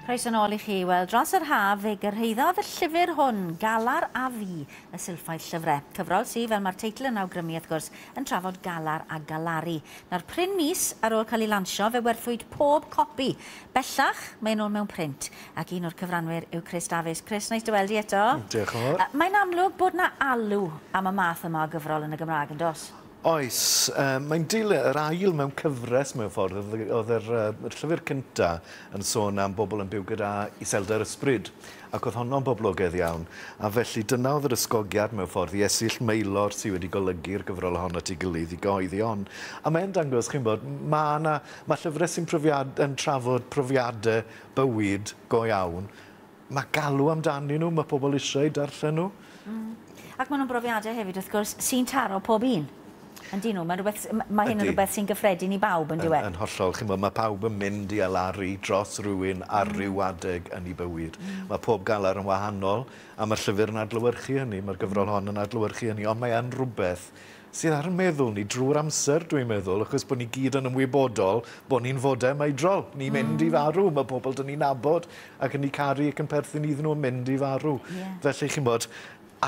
Croeso nôl i chi. Wel, dros yr haf fe gyrhaeddodd y llyfr hwn, Galar a Fi, y silffoedd llyfrau. Cyfrol sydd, fel mae'r teitl yn awgrymu wrth gwrs, yn trafod galar a galaru. Nawr, prin mis ar ôl cael ei lansio, fe werthwyd pob copi. Bellach, mae yn ôl mewn print, ac un o'r cyfranwyr yw Chris Davies. Chris, neis dy weld di eto. Diolch yn fawr. Mae'n amlwg bod 'na alw am y math yma o gyfrol yn y Gymraeg, yn dos? Oes, mae'n dilyn yr ail mewn cyfres mewn ffordd. Oedd yr llyfr cynta yn sôn am bobl yn byw gyda iselder ysbryd, ac oedd honno'n boblogaidd iawn. A felly dyna oedd yr ysgogiad mewn ffordd i Esyllt Maelor sydd wedi golygu'r gyfrol hon at ei gilydd i gyhoeddi hon. A mae'n dangos, chi'n bod, mae yna, mae llyfrau sy'n profiad, yn trafod profiadau bywyd go iawn, mae galw amdanyn nhw, mae pobl eisiau eu darllen nhw. Ac maen nhw'n brofiadau hefyd, wrth gwrs, sy'n taro pob un. Yndyn nhw? Mae, rhywbeth, mae hyn yn rhywbeth sy'n gyffredin i bawb, yn diwedd. Yn hollol, chi'n bod, mae pawb yn mynd i alaru dros rhywun ar ryw adeg yn ei bywyd. Mae pob galar yn wahanol, a mae'r llyfr yn adlewyrchu hynny, mae'r gyfrol hon yn adlewyrchu hynny, ond mae yn rhywbeth sydd ar y meddwl ni drwy'r amser, dwi'n meddwl, achos bod ni gyd yn ymwybodol bod ni'n fodau meidrol. Ni'n mynd i farw, mae pobl dyn ni'n nabod ac yn eu caru ac yn perthyn iddyn nhw yn mynd i farw. Felly, chi'n bod,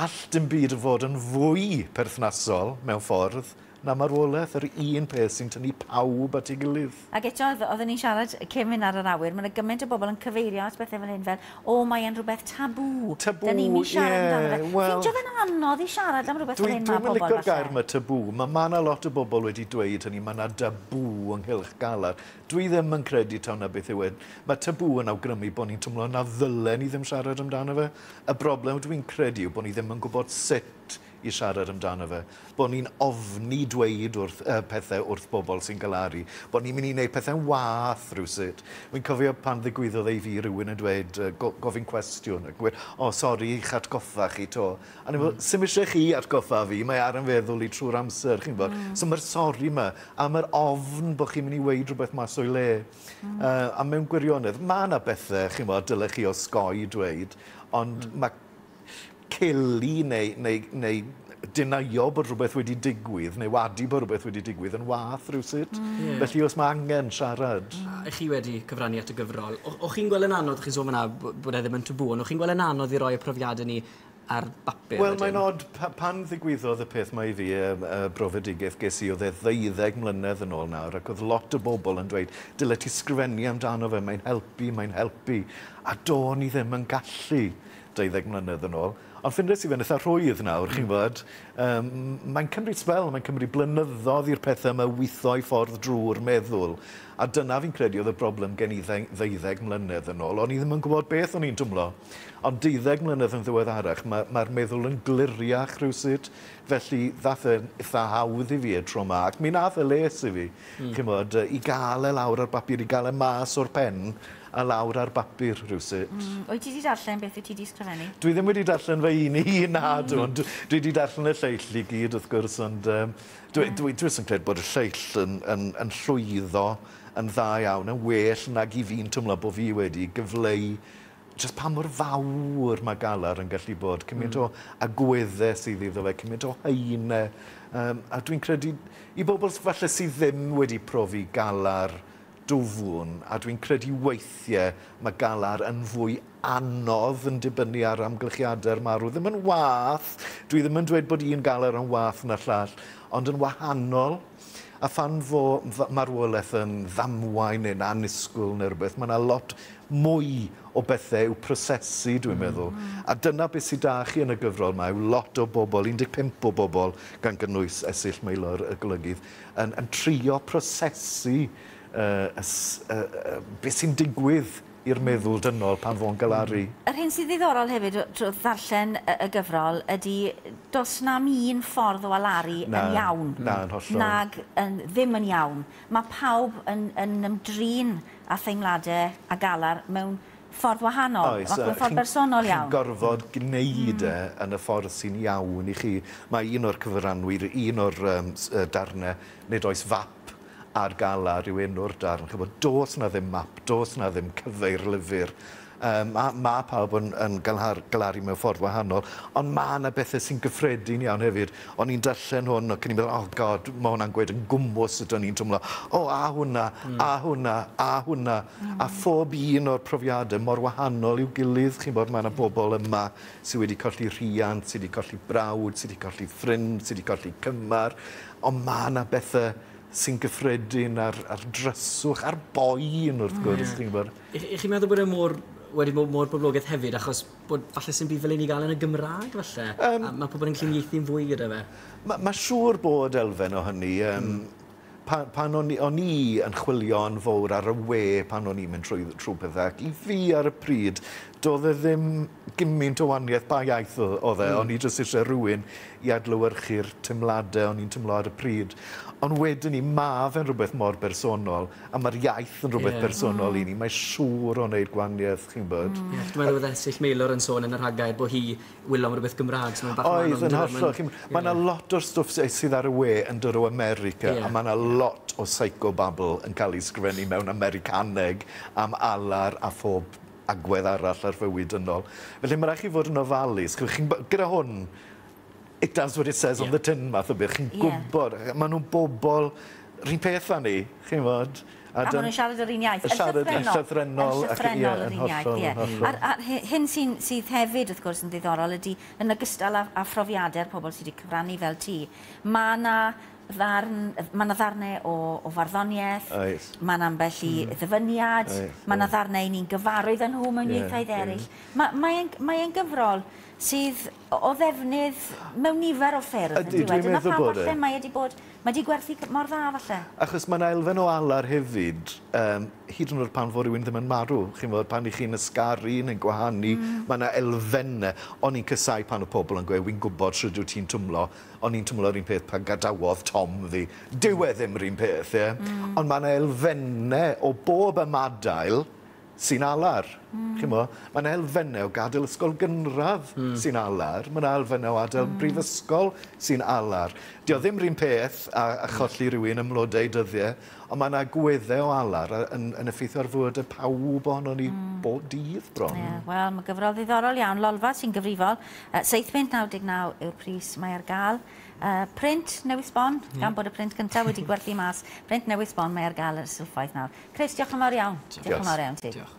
all dim byd fod yn fwy perthnasol mewn ffordd na marwolaeth, yr un peth sy'n tynnu pawb at ei gilydd. Ac eto, oedden ni'n siarad cyn mynd ar yr awyr, mae yna gymaint o bobl yn cyfeirio at bethau fel hyn fel, o, mae e'n rhywbeth tabŵ. Tabŵ, Da ni'n mynd siarad amdano fe. Wel, Ffeindio fe'n anodd i siarad am rhywbeth fel hyn Dwi'n mae pobl licio'r gair falle. yma tabŵ. Mae ma 'na lot o bobl wedi dweud hynny, mae yna dabŵ ynghylch galar. Dwi ddim yn credu taw na beth yw e. Mae tabŵ yn awgrymu bod ni'n teimlo na ddylen ni ddim siarad amdano fe. Y broblem dwi'n credu yw bod ni ddim yn gwybod sut i siarad amdano fe. Bod ni'n ofni dweud wrth pethau wrth bobl sy'n galaru. Bod ni'n mynd i wneud pethau'n wath rhywsut. Wy'n cofio pan ddigwyddodd ei fi rhywun yn dweud, gofyn cwestiwn, ac gweud, "O, sori, i'ch atgoffa chi to." A ni'n meddwl, "Sim eisiau chi atgoffa fi, mae ar yn feddwl i trwy'r amser," chi'n bod. So mae'r sori yma, a mae'r ofn bod chi'n mynd i weud rhywbeth mas o'i le. A mewn gwirionedd, mae yna bethau, chi'n bod, dylech chi osgoi dweud, ond mae celu neu denyo bod rhywbeth wedi digwydd, neu wadu bod rhywbeth wedi digwydd yn wath rhywsut. Felly os mae angen siarad. A chi wedi cyfrannu at y gyfrol, o'ch chi'n gweld yn anodd, chi'n sôn fan'na bod e ddim yn tabŵ, ond o'ch chi'n gweld yn anodd i roi y profiadau ni ar bapur Wel, wedyn? Mae'n od, pan ddigwyddodd y peth mae i fi, y brofedigaeth ges i, oedd e 12 mlynedd yn ôl nawr, ac oedd lot o bobl yn dweud, "Dyle ti sgrifennu amdano fe, mae'n helpu, mae'n helpu." A do'n i ddim yn gallu 12 mlynedd yn ôl. Ond ffindes i fe'n eitha rhwydd nawr, chi'n gwybod. Mae'n cymryd sbel, mae'n cymryd blynyddoedd i'r pethau yma weithio i ffordd drwy'r meddwl. A dyna fi'n credu oedd y broblem gen i 12 mlynedd yn ôl. O'n i ddim yn gwybod beth o'n i'n twmlo. Ond 12 mlynedd yn ddiweddarach, mae'r meddwl yn gliriach rhywsut. Felly ddath e'n eitha hawdd i fi y tro yma, ac mi nath e les i fi. Chi'n bod, i gael e lawr ar bapur, i gael e mas o'r pen a lawr ar bapur rhywsut. Wyt ti wedi darllen beth wyt ti wedi sgrifennu? Dwi ddim wedi darllen fy un i, na, ond dwi wedi darllen y lleill i gyd, wrth gwrs, ond dwi jyst yn credu bod y lleill yn llwyddo yn dda iawn, yn well nag i fi'n twmlo bod fi wedi gyfleu jyst pa mor fawr mae galar yn gallu bod, cymaint o agweddau sydd iddo fe, cymaint o haenau. A dwi'n credu, i bobl falle sydd ddim wedi profi galar dwfwn, a dwi'n credu weithiau mae galar yn fwy anodd yn dibynnu ar amgylchiadau'r marw. Ddim yn wath, dwi ddim yn dweud bod un galar yn wath na'r llall, ond yn wahanol. A phan fo marwolaeth yn ddamwain neu'n annisgwyl neu rhywbeth, mae yna lot mwy o bethau i'w prosesu, dwi'n meddwl. A dyna beth sydd da chi yn y gyfrol yma, yw lot o bobl, 15 o bobl, gan gynnwys Esyllt Maelor y golygydd, yn trio prosesu beth sy'n digwydd i'r meddwl dynol pan fo'n galaru. Yr hyn sydd ddiddorol hefyd trwy ddarllen y gyfrol ydy does na'm un ffordd o alaru Na, yn iawn. Na, yn hollol. Nag yn, ddim yn iawn. Mae pawb yn ymdrin â theimladau a galar mewn ffordd wahanol. Oes, Ac mewn ffordd bersonol chi'n iawn. gorfod gwneud e yn y ffordd sy'n iawn i chi. Mae un o'r cyfranwyr, un o'r darnau, "Nid oes fap ar galar" yw enw'r darn. Ch'mod, does na ddim map, does na ddim cyfeirlyfr. Mae pawb yn galaru mewn ffordd wahanol, ond mae yna bethau sy'n gyffredin iawn hefyd. O'n i'n darllen hwn, ac o'n i'n meddwl, "Oh God, mae hwnna'n gweud yn gwmws sut o'n i'n twmlo. O, a hwnna, a hwnna, a hwnna." A phob un o'r profiadau mor wahanol i'w gilydd. Chi'n bod, mae yna bobl yma sydd wedi colli rhiant, sydd wedi colli brawd, sydd wedi colli ffrind, sydd wedi colli cymar. Ond mae yna bethau sy'n gyffredin ar dryswch, ar boen wrth gwrs, chi'n gwybod. I chi'n meddwl bod e wedi bod mor boblogaidd hefyd, achos bod falle sy'n byd fel un i gael yn y Gymraeg, falle? A mae pobl yn gallu uniaethu'n fwy gyda fe. Mae siŵr bod elfen o hynny. Pan o'n i yn chwilio'n fawr ar y we pan o'n i'n mynd trwy pethau, ac i fi ar y pryd, doedd e ddim gymaint o wahaniaeth ba iaith oedd e. O'n i jyst eisiau rhywun i adlewyrchu'r teimladau o'n i'n teimlo ar y pryd. Ond wedyn ni, ma fe'n rhywbeth mor bersonol, a mae'r iaith yn rhywbeth bersonol i ni. Mae siŵr o wneud gwahaniaeth, chi'n bod. Yeah, dwi'n meddwl bod Esyllt Maelor yn sôn yn y rhagair bod hi wilo am rhywbeth Gymraeg, so mae'n bach yn Oedd, yn hollol. Mae yna lot o'r stwff sydd ar y we yn dod o America, a mae yna lot o psychobabble yn cael ei sgrifennu mewn Americaneg am alar a phob agwedd arall ar fywyd dynol. Felly mae rhaid chi fod yn ofalus. Gyda hwn, it does what it says on the tin math o beth. Chi'n gwybod, maen nhw'n bobl rhywun peth â ni, chi'n fod. A maen nhw'n siarad yr un iaith. Yn siarad yn llythrennol. Yn llythrennol yr un iaith, ie. A hyn sydd hefyd, wrth gwrs, yn ddiddorol ydy, yn ogystal â phrofiadau'r pobl sydd wedi cyfrannu fel ti, mae yna ddarnau o farddoniaeth, mae yna ambell i ddyfyniad, mae yna ddarnau i ni'n gyfarwydd yn nhw mewn ieithoedd eraill. Mae gyfrol sydd o ddefnydd mewn nifer o ffyrdd. Ydy, dwi'n meddwl bod e. Mae wedi bod, mae wedi gwerthu mor dda falle. Achos mae'n elfen o alar hefyd, hyd yn oed pan fod rhywun ddim yn marw. Chi'n fod, pan i chi'n ysgaru neu'n gwahanu, mae yna elfennau. O'n i'n casáu pan o pobl yn gweud, "Wy'n gwybod sut wyt ti'n twmlo. O'n i'n twmlo'r un peth pan gadawodd Tom fi." Dyw e ddim yr un peth, ie? Ond mae yna elfennau o bob ymadael sy'n alar. Chi'n mo, mae yna elfennau o gadael ysgol gynradd sy'n alar. Mae yna elfennau o adael brifysgol sy'n alar. Dio ddim yr un peth a cholli rhywun ym mlodau dyddiau, ond mae yna agweddau o alar yn effeithio ar fywydau pawb ohono ni bob dydd bron. Yeah, wel, mae gyfrol ddiddorol iawn. Lolfa sy'n gyfrifol. £7.99 yw'r pris mae ar gael. Print newydd sbon, gan bod y print cyntaf wedi gwerthu mas. Print newydd sbon mae ar gael ar y silffoedd nawr. Chris, diolch yn fawr iawn. Diolch yn fawr iawn ti. Diolch.